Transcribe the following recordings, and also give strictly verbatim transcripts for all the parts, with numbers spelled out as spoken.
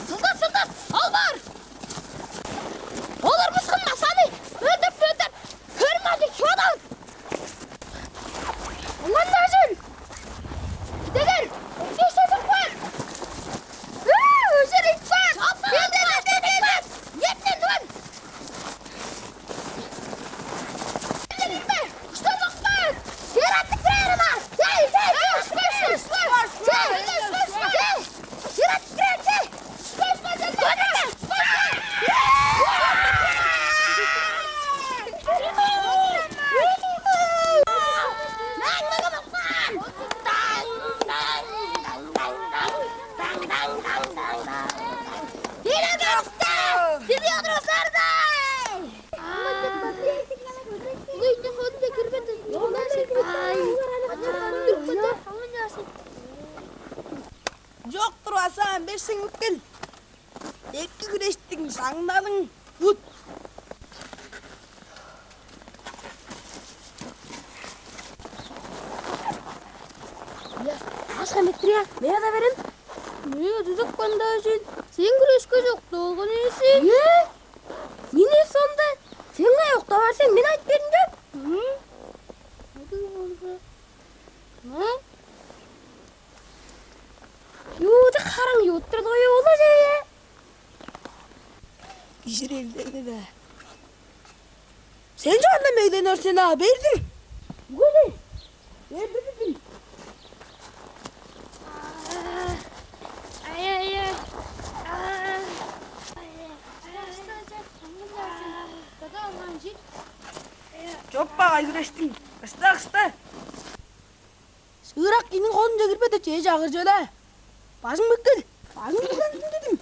Сылдыр, сылдыр, ол бар! Ол ырмысхын масаны өлтүрүп, өлтүрүп, хөрүм ажып чугаалаан! Улан-даа чүл! Идегел, өске чок баар! Ээ, өжер ит баар! Чоп, чоп, чоп, чоп! Ниетинден турган! Чок турбаза, ам беш сеңик кел. Эки хүрештиң шаңналың бут. Аш хаметтирия, мен ада берем. Мен ыдыдып кандажын. Сен күрешке чок долган эвеси. Э? Мени сонда сен кай октап ар сен, мен айтып бердим деп. М? Ыдыг болза. М? Юуда хараң юуттур дой ола же. Кижирелдени-даа. Сен чоонда мегленер сен а бердиң. Үгүлей. Бердиң. Ай-ай-ай. Чоппа кай күрештиң. Кышта, кышта. Шыырак кижиниң холунче кирбе деп чеже чагыржы-ла. Бажың беккел, бажың беккел дидим.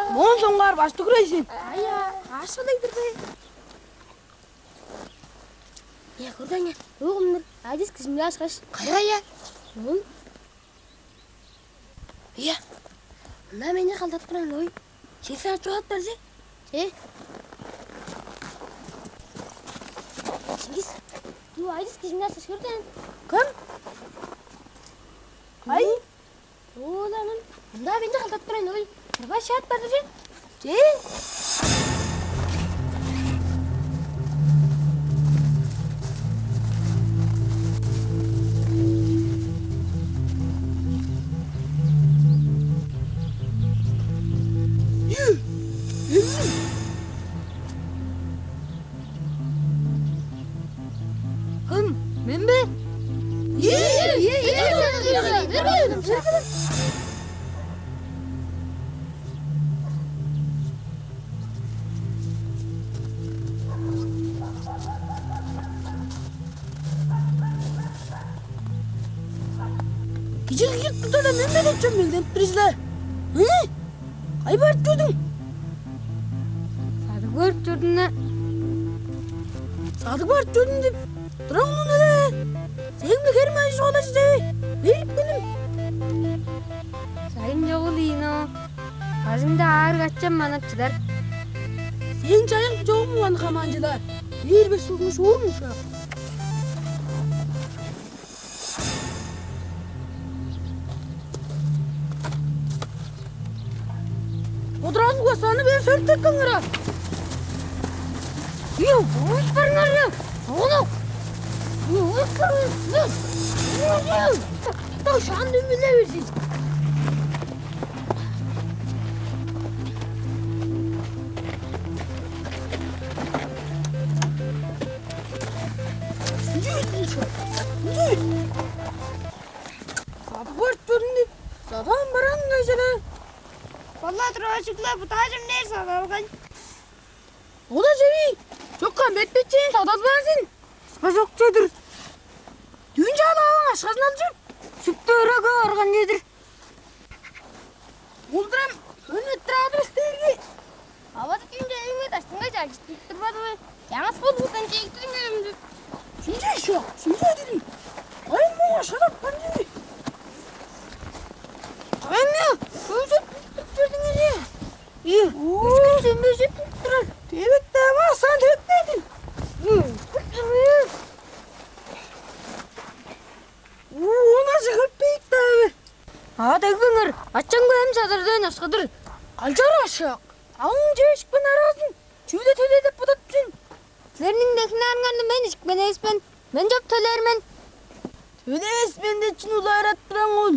Моон соңгаар башты хүрейсиң. Ая, ашылыг-дыр бе? Я, көрдүң бе? Оглумнар, айдыс кижимге ашкаш. Кайгая? Ол. Я. Мына мени халдатып турган ой. Сен саат чугаалап берзе? Че. Чингис, ду айдыс кижимге ашкаш көрдүң? Кым? Ай? Ооланым, ында мен-даа кылдырып турайын, ой. Кырбас шаат барды же? Че? Кым? Мен бе? Ийе, ийе, ийе. Кижи кирип турда-ла, мен бе деп чүве мегденип тур силер? Ы? Кай барып чордуң? Садыг барып чордум-на. Садыг барып чордум деп турар улуг-на. Сээң-биле херим ажы чугаалажы чүве? Берип келдим. Чайым чогул ийин оо. Бажыңда аарыг ачам манап чыдар. Сээң чайың чогум улан хамаан чыдар. Бээр беш сулдуң шуурун ушак. Бодуралдыг саны бээр сөртүп каңгыра. Ю, уйпарыңар я, ону. Даан шаанды биле берзин. Садып көрүп көрүңдү. Садаан бараан кайжада. Валла, тураажыглар, бутаажым нээр садалган. Ола чеви, чокка метпечен садалбаан сен. Бажок чедир. Дүн чаалаан ашказын алчып, сүптө өрөгө арган чедир. Олдурам өн эттирадыр истээрги. Авадык күнче эвиңер даштыңга чажыттырып турбадывы? Чаңгыс болдуңдан чегиттириңер эмди? Синче шо, синче дирим. Ай, муңа шадап канчы. Ай, мя, көзөп туруп бердиңер же. Ие, үчкү сөмбөзүп туруп турар. Тевек дава сан төппедим. Уна жыгып бейт даа бер. А дегбеңер, ачаң бээм чадырдан ашкыдыр. Алчар ашак. Аң чөөшкүн аразын чүүле төле деп бодатпын. Силерниң дехнаарыңарны мен ишикпен эвеспен, мен чоп төлээр мен. Төлевес мен деп чүнү улаарат туран ол?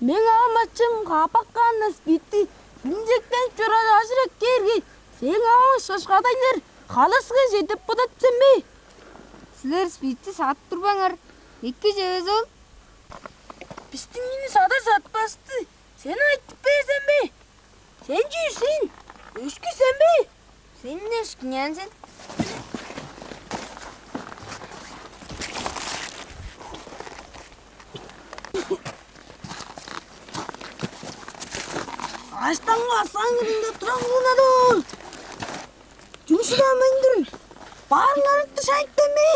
Мең аам ачам каапаккааннас битти, инчектенип чорааш ажыр эккээрге, сээң аавы шашкадайлар халаскы чедип бодатчын бе? Силер битти садып турбаңар, эки чевес ол. Бистиң ийни садар сатпасты сен айтып бээр сен бе? Сен чүү сен? Өшкү сен бе? Сен не өшкүңен сен? Аштан каскан кырында турам куунадыр. Чүмшүдамайын турун. Баарыңарыкты шайыптан бе?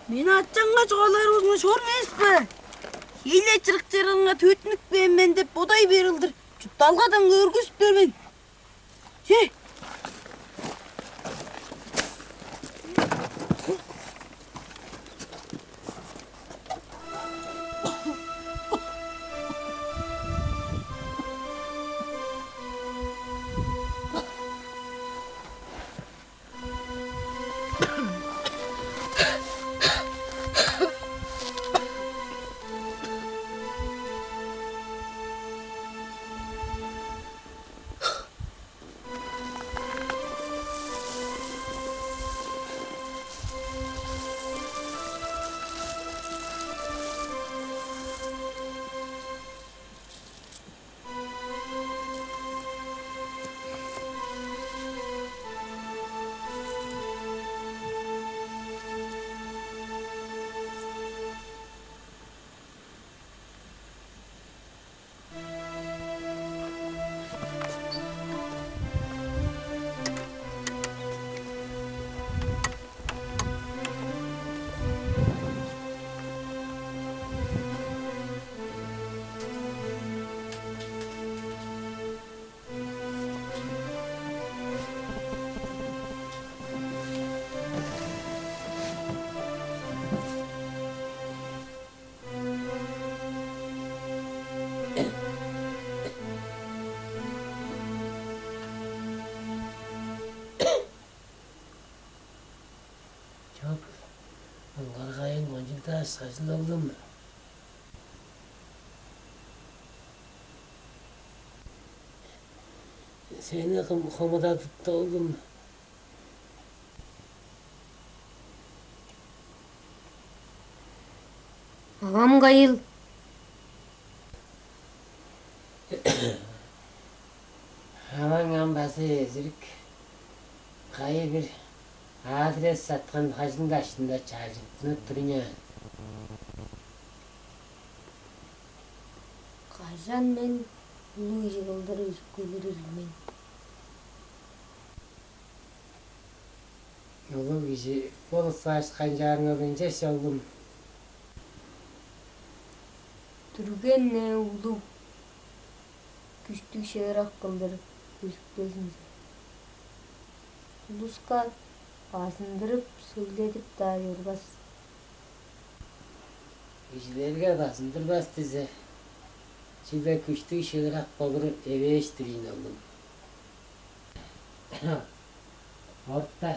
Мен ачаңга чугаалаар узуна чор мес бе? Хейле чырык чырыгынга төттүнүп кээн мен деп бодай бээр ылдыр чутталгадан көргүзүп бермейн. Че! Чок, ынгаргайың кончуг-даа сажыл, оглум. Сени кым хомудадыпты, оглум? Авам кайыл? Аваң ам база эзирик, кайы-бир адрес саткан бажың даштында чажыттынып тур ийин. Кажан мен улуг кижи кылдыр өзүп келирил мен? Улуг кижи болуксааш канчаарыңар ынчаш, оглум? Дүрген-не улуг, күштүг, шыырак кылдыр өзүп келзиңзе, улуска базындырып, сөгледип-даа чорбас. Кижилерге базындырбас дизе, Чүгле күштүг, шыырак болуру эвээш-тир ийин, оглум. Орта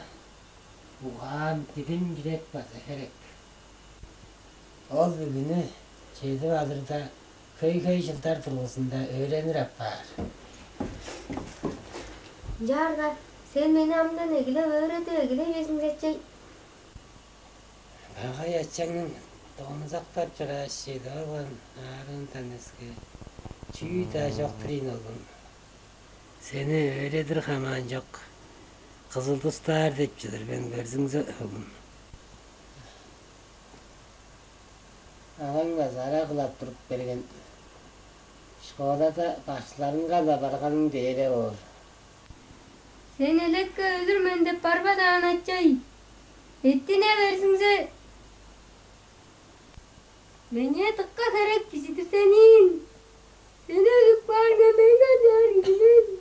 угаан, дидим, чүрек база херек. Ол бүгүнү чедип алырда, хөй-хөй чылдар дургузунда өөренир апаар. Ынчаарга сен мени амдан эгелеп өөредип эгелей безиңзечей. Багай ачаңның домзактап чорааш чедип алган аарыындан өске чүү-даа чок-тур ийин, оглум. Сени өөредир хамаан чок, кызыл тустаар деп чыдыр мен, көрзүңзе, оглум. Аңаа база ара кылап туруп берген. Школада башкыларыңга-ла барганың дээре боор. Сен элекке өлүр мен деп барбадаан, ачай. Эттине берзиңзе, меңээ дыка херек кижи-дир сен ийин. Сен өлүп каарга, мен канчаар кижи мен?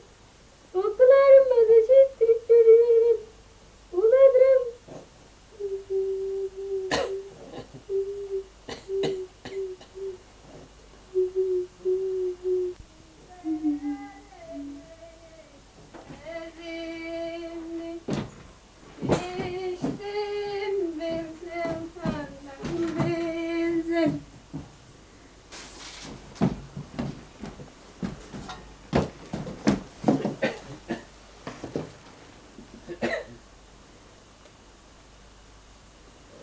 Соккуларым база шииттирип чоруй берген. Уладырам.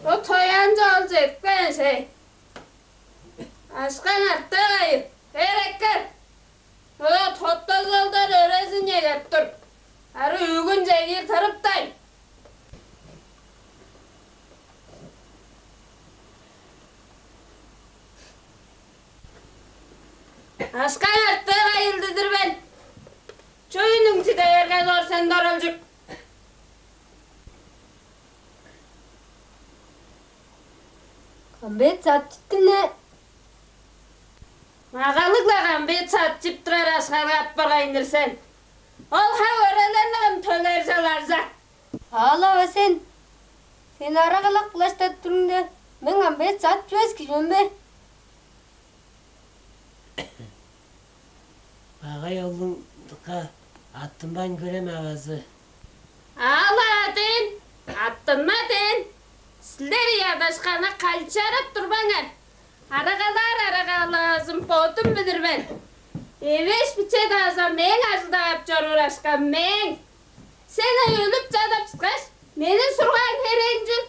Бо тоян чоол четкен сей. Ашкаң артта кайыл, херекке. Бо тоттал чолдар өрезин чегеп тур. Ары үгүн чегир тырыптай. Ашкаң артта кайыл дидир мен. Чүнүң чиде берген ор сен, доралчык? Камбет сатчыттым-не. Магалыг-ла камбет сатчып турар ашкалга апаргайныр сен. Ол хак өрелерни кым төлээр чаларза? Аалава сен. Сен арага-ла кылаштап туруңда, мен камбет сатчывас кижи мен бе? Багай оглуң дыка аттынмайн көрем, авазы. Аала дээн, аттынма дээн. Силер ийи адашканны калчарап турбаңар. Арагалаар арагалаазын бодум билир мен. Эвээш биче-даа болза, мээң ажылдап чоруур ашкам мээң. Сен ай өлүп чадап чыткаш, мени сургаан херээң чүл?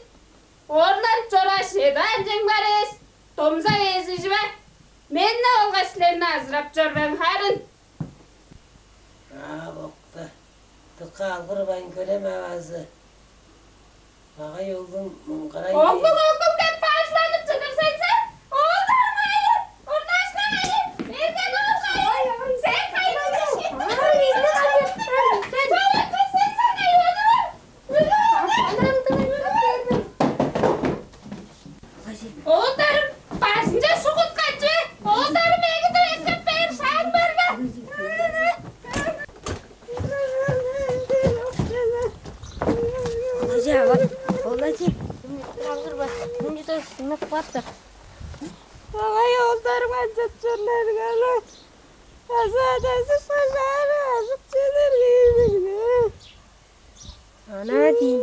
Оорланып чорааш, эдаан чемгер эвес, домза эзижи бе? Мен-не болгаш силерни азырап чор мен харын. Аа, бокта, дыка алгырбайн көрем, авазы. Багай оглуң муңгарай. Оглуң, оглуң деп бажыланып чыдыр сен, сен? Оолдарың кайы? Орнашкан кайы? Эрген оол кайы? Сен кайы? Сен кайы? Сен кайы? Сен кайы? Оолдарым, бажыңче сугут качы, оолдарым, эги-дир, эккеп бээр шаан барга. Олаче, ават, олаче. Тураңгыр бар. Мынча сынып каптыр. Давай, оолдарым, анчап чорларга ала. Аза адазы шажаары ажык чедер киирдирге. Ана дийин,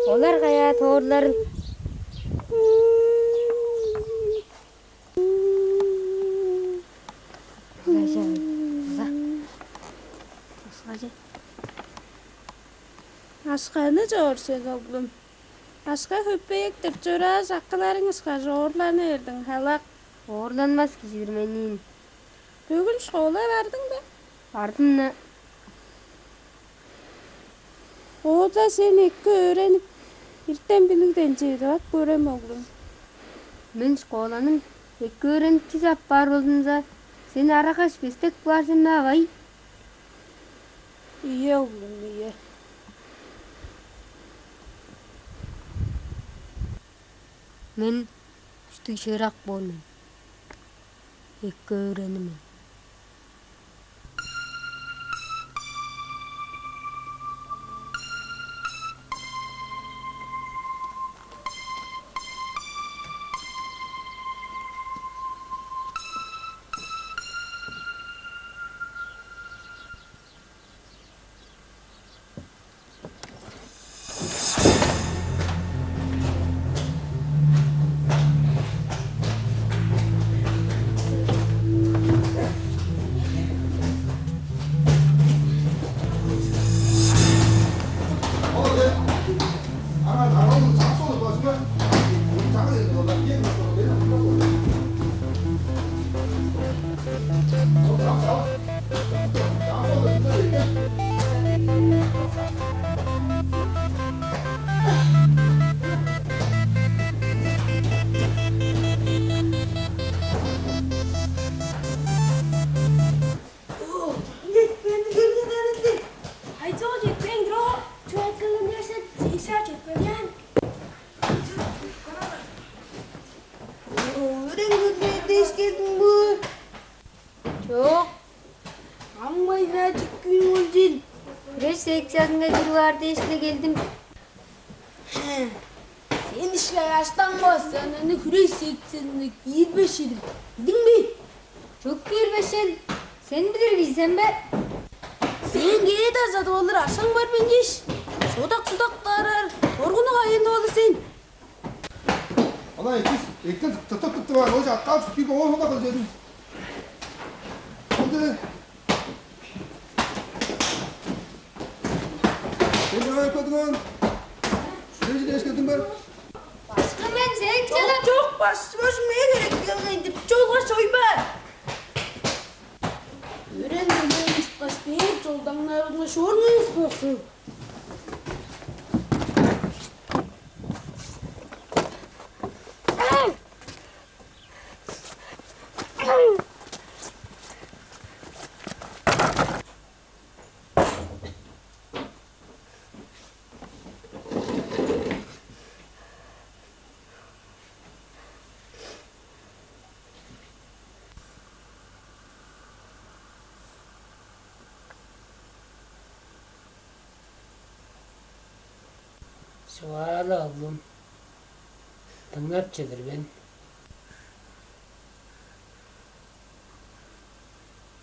олар каяа тоорларыл? Ашканы чоор сен, оглум. Ашка хөпейектеп чорааш, акыларың ышкаш оорлана бердиң, халак. Оорланмас кижи-дир мен ийин. Бөгүн школа бардың бе? Бардым-на. Оода сен эки өөренип, иртен-билигден чедип ап көрем, оглум. Мен школаның эки өөреникчизи апаар болзумза, сен арагаш бестек баар сен бе, авай? Ийе, оглум, ийе. Мен күштүг, шыырак боор мен. Эки өөренир мен. Хайзоо четпейн тура, чүве айтканын дээрзен, сесяа четпеген. Өөренгенге дээш келдиң бе? Чок. Ам кайгаа чүткүүң ол чүл? Күрес секциясынга кирип аар дээш-ле келдим. Сен ишкай аштан база аны хүрей секцияны киирбеш чедир, билдиң бе? Чүк киирбешел, сен билир кижи сен бе? Сээң кээде азадып алыр ашаң бар бе ынчаш? Содак-судак даараар торгуну кайыын ол сен? Ана экис, эктен тыптап-тыптап аар, ол чаккаап чүктүүрге, оон сода кылчедим. Ынды. Сен чыгай көдүңөн. Сен чиде эшкелдиң бар. Башкы, мен сээң чыда. Чок, башчы божум, мен эреккелгейн деп чолга чойба. Өрен-дөмей ышкаш бээр чолдаңнарыңга шоруңувус болзун. Чугаала, оглум, дыңнап чыдыр мен.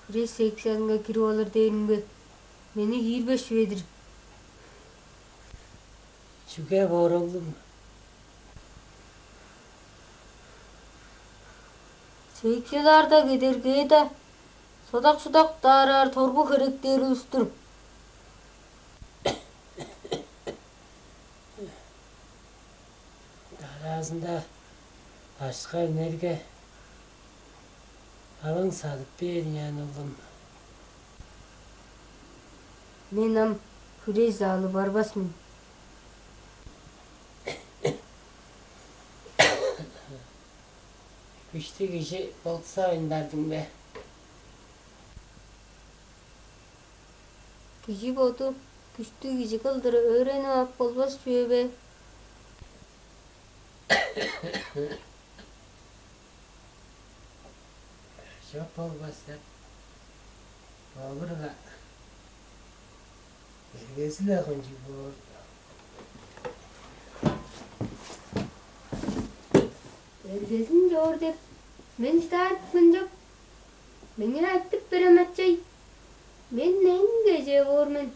Күрес секциязынга кирип алыр дээримге, мени киирбес чүве-дир. Чүге боор, оглум? Секцияларда кедергеде содак-судак даараар торгу херектээр улус-тур. Дараазында башка үнерге алың садып бээр ыяан, оглум. Мен ам хүрей залы барбас мен. Күштүг кижи болза ойнардың бе? Кижи боду күштүг кижи кылдыр өөренип ап болбас чүве бе? Чок болбас деп, болур-ла. Эргези-ле кончуг боор. Эргезин чоор деп, мен шыдаар мен чоп. Меңээ айтып берем, ачай. Мен эң кежээ боор мен.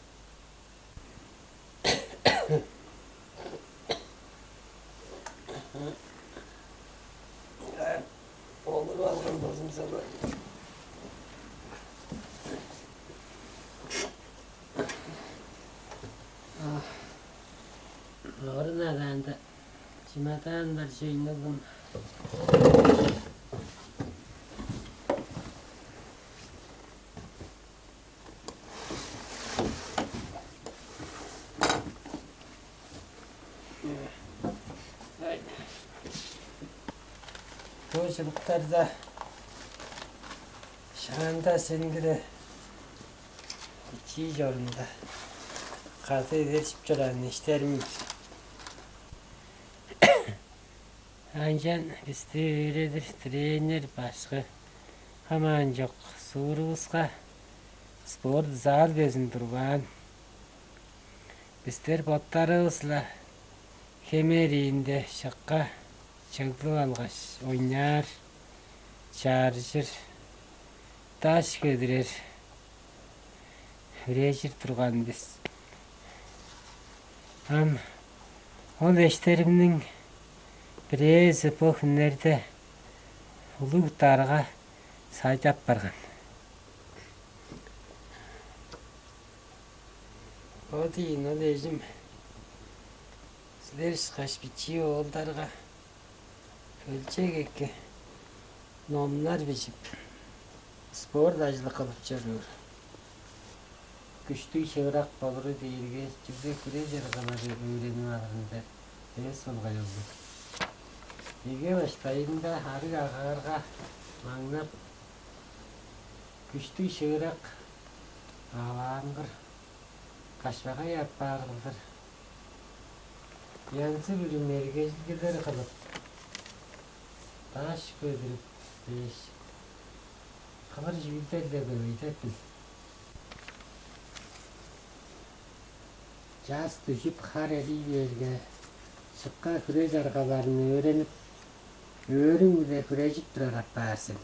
Болур алган болзун сага. Орун адаанда чемодан бар чөйнүгүм. Бо чылыктарда шаанда сенгире бичии чорумда кады эдержип чораан эштерим. Ынчан бисти өөредир тренер башкы хамаан чок суурувуска спорт зал безин турбаан. Бистер боттарывыс-ла хемериинде шыкка чыглып алгаш, ойнаар, чаржыр, даш көдүрер, хүрежир турган бис. Ам ол эштеримниң бирээзи бо хүннерде улуг дарга сайдап барган. Бо диин ол эжим силер ышкаш бичии оолдарга хөлчек эки номнар бижип, спорт ажылы кылып чоруур. Күштүг, шыырак болуру дээрге чүгле хүреш аргалары өөренип алырын деп эвес болгай ол-дур. Эге баштайында арыг агаарга маңнап, күштүг, шыырак аалаангыр, кашпагай апаар кылдыр, янзы-бүрү мергежилгелер кылып, даш көдүрүп дээш, кылыр чүүлдер-ле көвей деп бил. Час дүжүп, хар эрий бээрге, шыкка хүреш аргаларын өөренип, өөрүң-биле хүрежип турар апаар сен.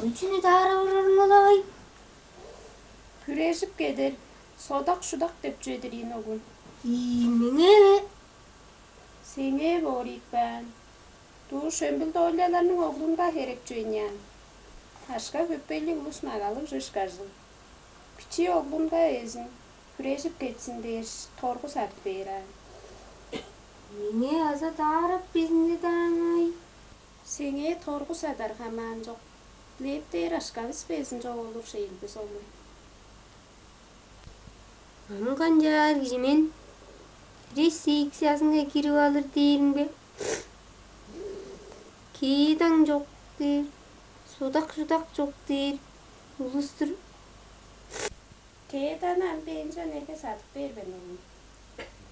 Ой, чүнү даарап орарың ол, авай? Хүрежип кедер, содак-шудак деп чүве-дир ийин, оглум. Ийи, меңээ бе? Сеңээ боор ийикпаан. Дуу Шөмбүл-Дооляларның оглунга херек чүве ийин аан. Акша-көпейлиг улус магалыг чыышкажыл. Бичии оглунга безин, хүрежип кетсин дээш, торгу садып бээр аан. Меңээ база даарап безин дидааң-ай. Сеңээ торгу садар хамаан чок, дилеп дээр акшавыс безин чок олур шейлбис, оглум. Ам канчаар кижи мен? Рейс секциясынга кирип алыр дээриң бе? Кээдаң чок дээр, содак-шудак чок дээр улус-тур. Кээданы ам бенчон эрге садып бээр мен, оглум.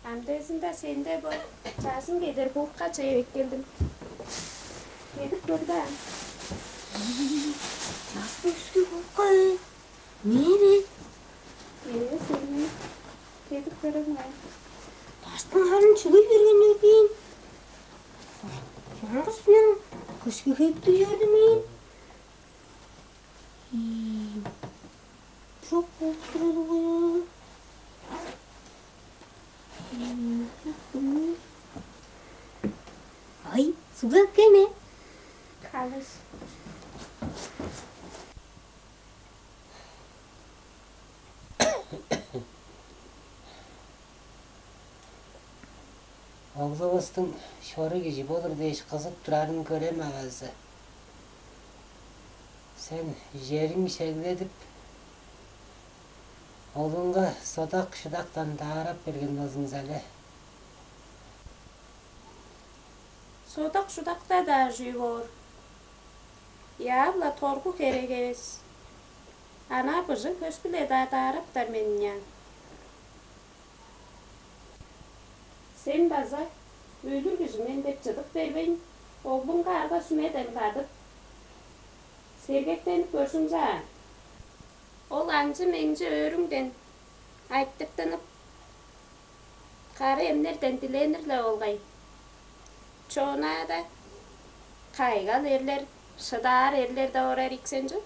Амдыызында сенде бо чазын кедер куртка чыып эккелдим. Кедип көр даан. Час өске куртка, э? Мээре? Мээре сени. Кедип көрем аан. Даштың харын чыгый берген чордуң. Чаңгыс мен кышкы хептиг чордум мен. Ийи. Чок болуп турар болгай. Ай, сугга эккеме. Калыш. Оглувустуң шору кижи болур дээш кызып турарын көрем, авазы. Сен чериң шегледип, оглуңга содак-шудактан даарап берген болзуңза-ле. Содак-шудакта-даа чүү боор? Яап-ла торгу херек эвес. Анаа быжыг хөөс-биле-даа даараптар мен ынчан. Сен база өлүр кижи мен деп чыдып бербейн, оглуңга арга-сүмеден кадып, сергектенип көрзүңзе аан. Ол анчы-меңчи өөрүңден айтыртынып, кара эмнерден дилээр-ле болгай. Чонаада кайгал эрлер, шыдаар эрлер-даа орар ийик сен чү?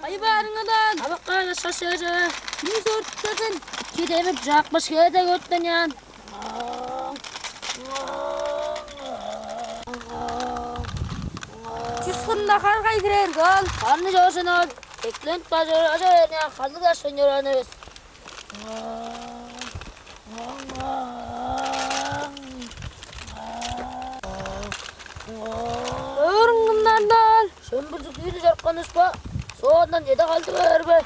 Кайы баарың, онаан? Абакка чашкаш чыгар чыгар. Ким сөрүттүнген? Че, демек, чаапкаш кээде көрүптүнген. Чүс хырында харгай кирер кол. Ханы чоожун ол. Экленип бажы ажа берне халдыг дашкын чораан эвес. Өөрүңнардан шөмбүрзү күүнү чорупкан успа, соондан чеде халдыг бээр бе?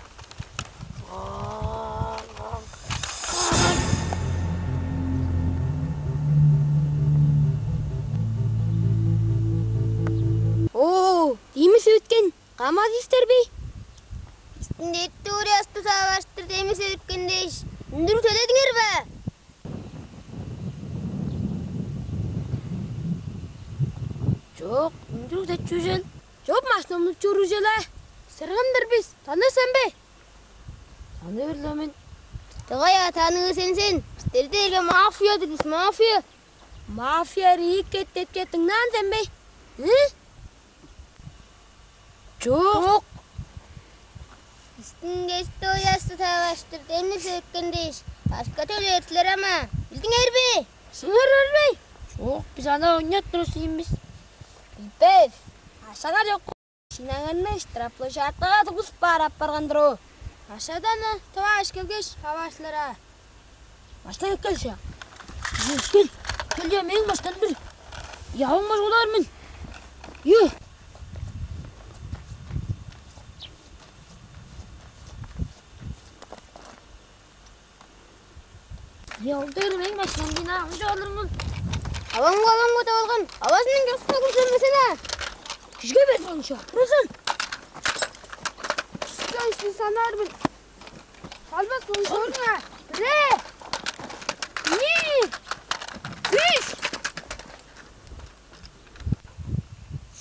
Оо, ийми сөөткен камазы истер бе? Бистиң территориявысты сааваштыр демис эдипкен дээш, үндүрүг төледиңер бе? Чок, үндүрүг деп чүве чүвел. Чоп машинамны чоружела. Сыргындыр бис, таныыр сен бе? Таныыр-ла мен. Тыгай атааныы сен сен. Бистерде эрге мафия-дыр бис, мафия. Мафия риикет деп четтиң наан сен бе? Ы? Чок. Бистиң территориявысты таваштыр демни сөөрткен дээш, башка төлээр силер ама. Билдиңер бе? Сыңар өрбей. Чок, бис ана ойнап турус ийин бис. Билбес. Ашагар чок. Шинаңарны штрафплощадкага тугуспаар апарган-дыр оо. Ашадан тывааш келгеш, хаваашылар аа. Баштан эккелче. Кел, кел, я, мээң баштан бир. Явың баш олар мен. Ю. Я, ол дээр мээң баштан бина, ынча олурмун. Аваңга, аваңга деп алган. Авазының чоксуна куржанмасана. Кижиге берип алыңча. Турузун. Кайсы санаар бил. Салбас болуш орунга. Бире. Ийи. Үш.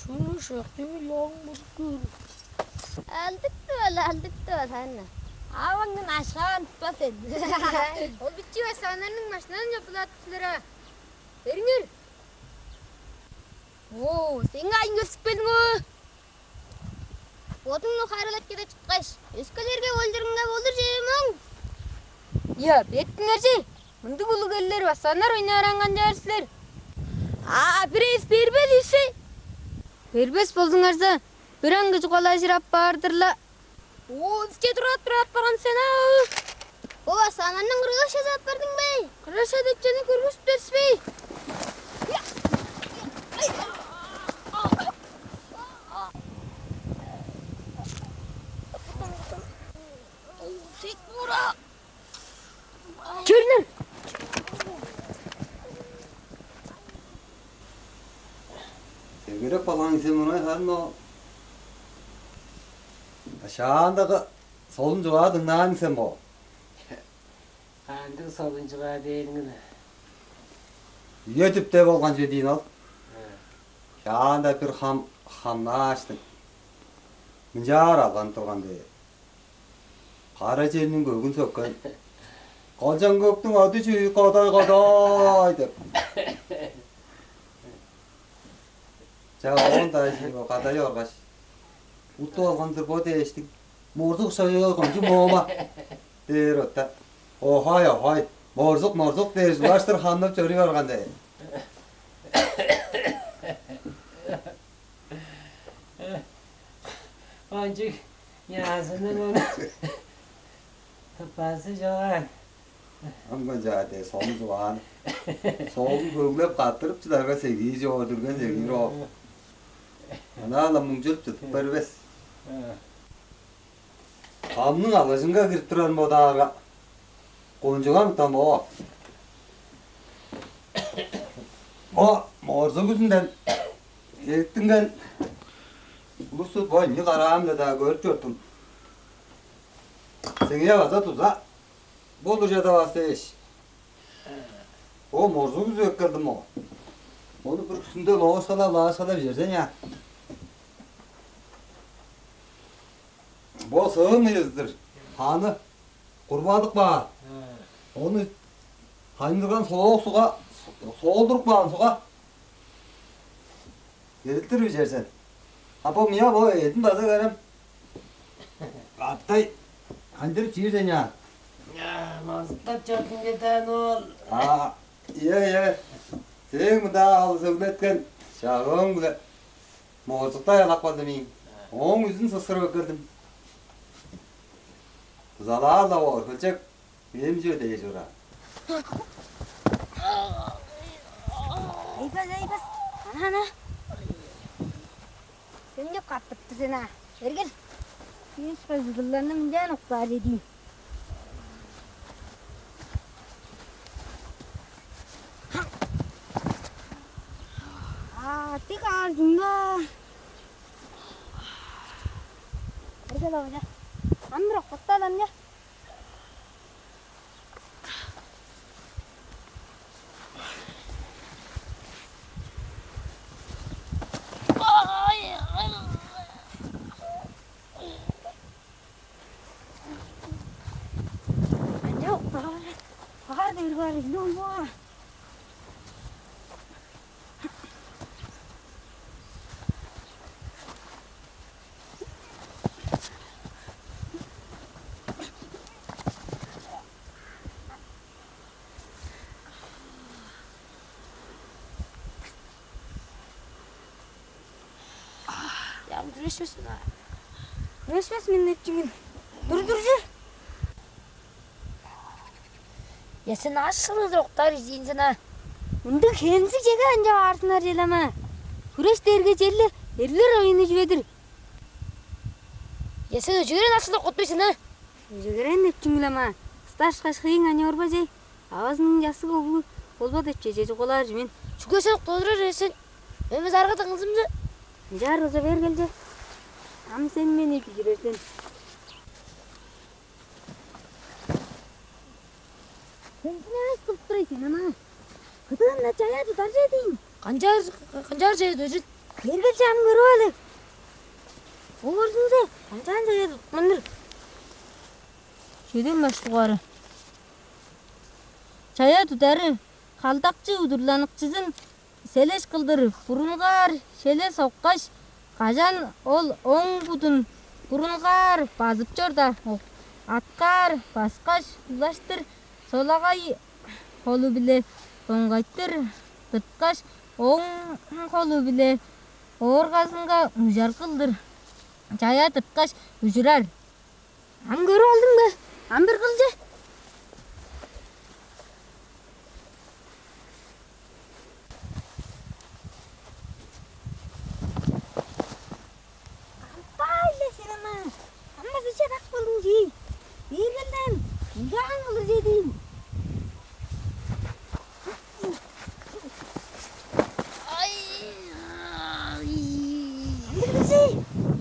Шуну шактыы лоң бузуп көр. Алдыктып ал, алдыктып ал, Ханна. Аваңның ашаан тутпас сен. Ол бичи басааннарның машинаны чопулаатып силер а. Бериңер. Оо, сен кайын көстүп келдиң оо? Бодуңну харылап кеде чыткаш, өскелерге болдурунга болур чевим оң. Я, беттиңер че. Мындыг улуг эллер бассаннар ойнаараңган чаар силер. А бирээс бербес ийсе? Бербес болдуңарза, бир аңгы чугаалажыр аппаар-дыр-ла. Оо, биске тураап-тураап барган сен аа. Бо бассаанарның кыргаш чазап бардың бе? Кыргаш чадап чаны көргүспес бе? Сек бура. Чүрнүң. Тергерек балаң сен мынай харын о. Шаандагы солун чугаа дыңнаан сен бо. Кандыг солун чугаа дээриңил? Үе түпте болган чүве диин ол. Шаанда бир хам хамнааштың. Мынчаар алган турган дээр. Кара черниң көгүн сөккен. Колчан көктүң ады чүү кодай-кодай деп. Чаа, оон-даа шииво кадай оргаш, уттуп алган-дыр бо дээштиң. Морзук шайыга кончуг моома дээр отта. Охай, охай, морзук, морзук дээр улаштыр хамнап чоруй барган дээр. Кончуг Язының ону тыппазы чоган. Амган чаа де солун чугаан. Солун көглеп каттырып чыдарга сегии чоор дүрген сегии роо. Ана-ла муңчулуп чыдып бербес. Хамның алыжынга кирип турар бодаарга, кончугам там о. Бо морзу күзүнден эрттинген улусту бо ынчы караам-ла-даа көрүп чордум. Сеңээ база дуза болур чада бас дээш. О, морзу күзү эккелдим о. Ону бир күзүнде лоошкалап, лаашкалап жерзен я. Бо сыын ыйызы-дыр. Ханы курбадык баар. Ону хайындырган соок суга, соолдуруп каан суга эрилтир бижер сен. А бо мыя бо эдин база көрем. Катай хайындырып чиир сен я. Мазыктап чордуң кетен ол. А, ие, ие. Сээң мында ал сөглеткен чагыың биле. Моозукта аялап калдым ийин. Ооң үзүн сыскырып эккелдим. Дузалаар-ла боор, хөлчек, эмчи өдеге чура. Эйбас, эйбас. Ана, ана. Кемче каттыптыр сен аа? Эргел. Ийис кызыдыларны мынчаан октаар эдиң. Аа, тик аалдың ба? Эргел аважа. Ам бир октуктаалам я. Ынча октаар, баар дер бар, ынча ол боор. Ям, күрешпес мен аа. Күрешпес мен деп чүңүл. Тур, тур же. Я, сен аш кылдыр октаар изиин сен аа. Ындыг хензиг чеге анча баарсыңар чел ама. Хүреш дээрге черле эрлер оюну чүве-дир. Я, сен өжүгерен аш кылдыр октуй сен аа. Өжүгерен деп чүңүл ама. Сташкаш хыйың ани орбажай. Авазының чассыг оглу болба деп чеже чугаалаар чүве мен. Чүге сен октадырар эвес сен? Эми зарга дыңзымчы. Ынчаар кыза бер келче. Ам сен мени бүзүрер сен. Сен чүнү аас кылып турай сен ама? Кыдыынна чая тудар че дейн. Канчаар, канчаар чая тудар че? Бергел чаам көрүп алы. Оорзунда канчаан чая туткан-дыр? Чеден баш дугаары. Чая тудары халдакчы удурланыкчызын селеш кылдыр бурунгаар шеле соккаш, кажан ол оң будун бурунгаар базып чорда, аткаар баскаш, улаштыр солагай холу-биле доңгайтыр тырткаш, оң холу-биле ооргазынга ужар кылдыр чая тырткаш ужурар. Ам көрүп алдың бе? Ам бир кылче. Ампай-ле сен ама. Амма сыча так болдуң чий. Бергелден, ынчаан кылыр чедиң. Ай, ай. Ындыг кижи,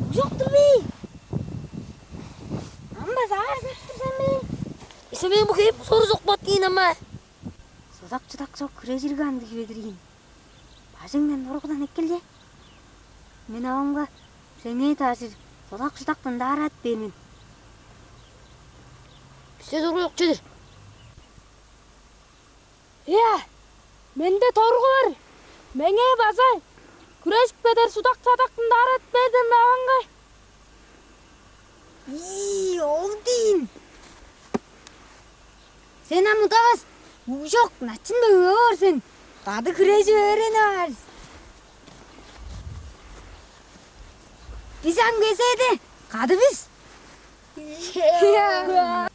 ужок-тур бе? Ам база аар сактыр сен бе? Эсе мен бу хеп сору сокпат дейн ама. Содак-чудак чок хүрежирге андыг үедир ийин. Бажыңдан оргудан эккелче. Мен авамга сеңээ таажыр содак-чудактан даараат бээр мен. Бисте дургу чок чедир. Ийе, менде торгу бар. Меңээ база күрежип кедер судак-садактың даарадып бээрден аваңгай. Ийи, ол диин. Сен ам удавас, уужок, начын-даа ыа боор сен. Кады хүрежип өөренип аар. Бис ам кезээде кады бис. Ийе.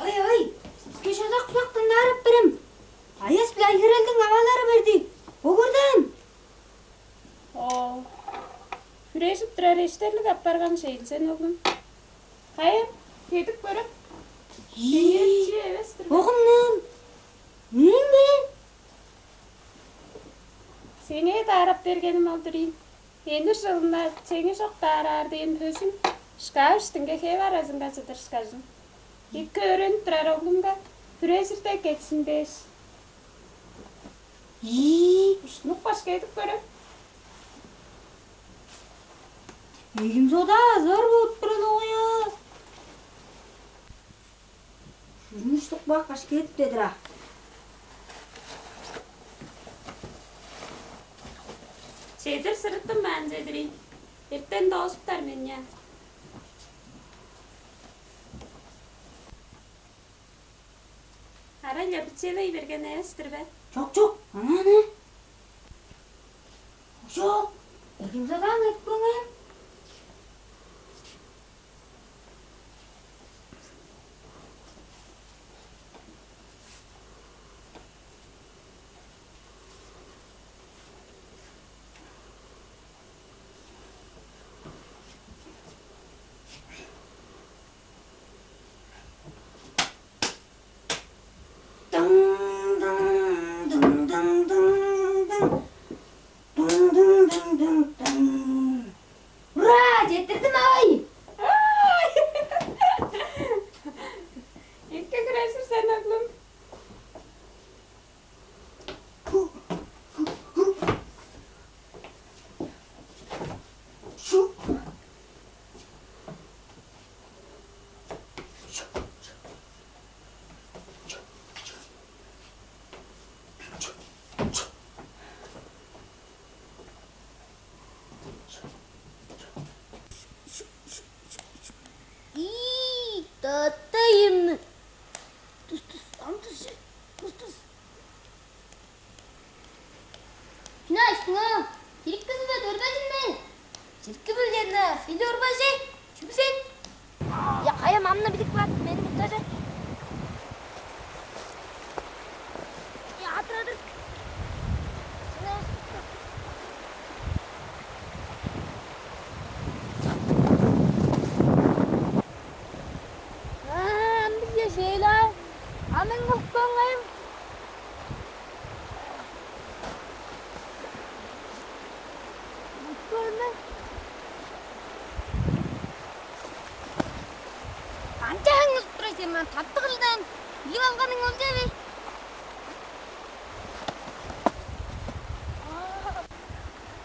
Ой, ой, сизге шозак-сузактан аарап берем. Аяс биле Айгерелдиң авалары берди. Бо көрден. Оо, хүрежип турар эштерлиг апарган шейлзен, оглум. Кайын, кедип көрем. Ийи, эвес-тир. Оглум, мээң бе? Сеңээ даарап бергеним ол-дур ийин. Энир чылында чеңи чок даараар дээн өзүм шкаф иштинге хеп аразынга чыдыр ышкажыл. Эки өөренип турар оглумга хүрежирде кетсин дээш. Ийи, ушнук башка эдип көрем. Эгим сода азар болуп турар огуя. Шурнуштук бак каш кедип дедир а. Чедир сырыттым баан чедирин. Эртен доозуптар мен я. Арай-ла бичелей берген эвес-тир бе? Чок, чок, ана-ана. Ошо, эгимзадаан эпкеңер. Ийимни. Тус, тус, ам тус, тус, тус. Чүнү ачтың аа? Чирикпезин бе, дөрбезин бе? Чирикки билген-даа, сен дөрбежи. Чү бисен? Я, кая мамны билип каат, мени муктажы. Я, атыр, атыр. Аа, ындыг чежээ-ла. А мен кылып каан кайым? Мутку ынныг. Канчаан кылып турар сен, ман таптыгылдан билип алганың ол чүве?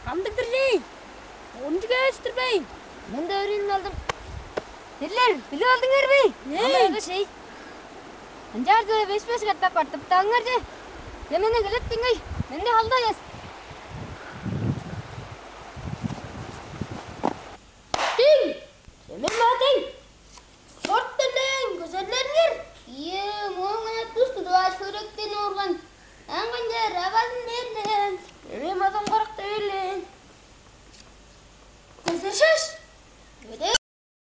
Кандыг-дыр чей? Ончуг эвес-тир бей? Мен-даа өөрүүнү алдым. Силер билип алдыңар бе? Не? Амырага шей. Ынчаарда беш-беш катап картыптааңар че. Мен мени келеттиңей. Менде халда эс. Тиң! Эмен баатың! Сорт-тырлаан көзерлериңер! Ийе, мооң ынак тус тудуп аар шөректен орган. Ам канчаар, авазын бээр